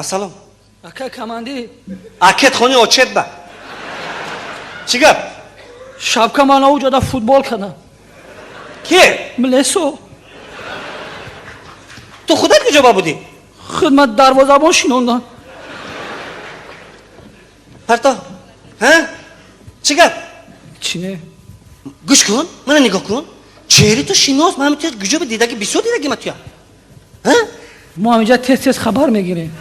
Ассалом. Ака командир. Акет хони очет ба. Чӣ гап? Шабка ман ауҷода футбол кардам. Ке? Млесо. Ту худат куҷо ба будӣ? Хидмат дарвозабон шинондам. Парто. Ҳа? Чӣ гап? Чӣ не? Гӯш кун, мана нигоҳ кун. Чеҳри ту шинос, ман ҳамин куҷо ба дидаги, бисёр дидаги ма туя. Ҳа? Мо ҳаминҷа тез тез хабар мегирем.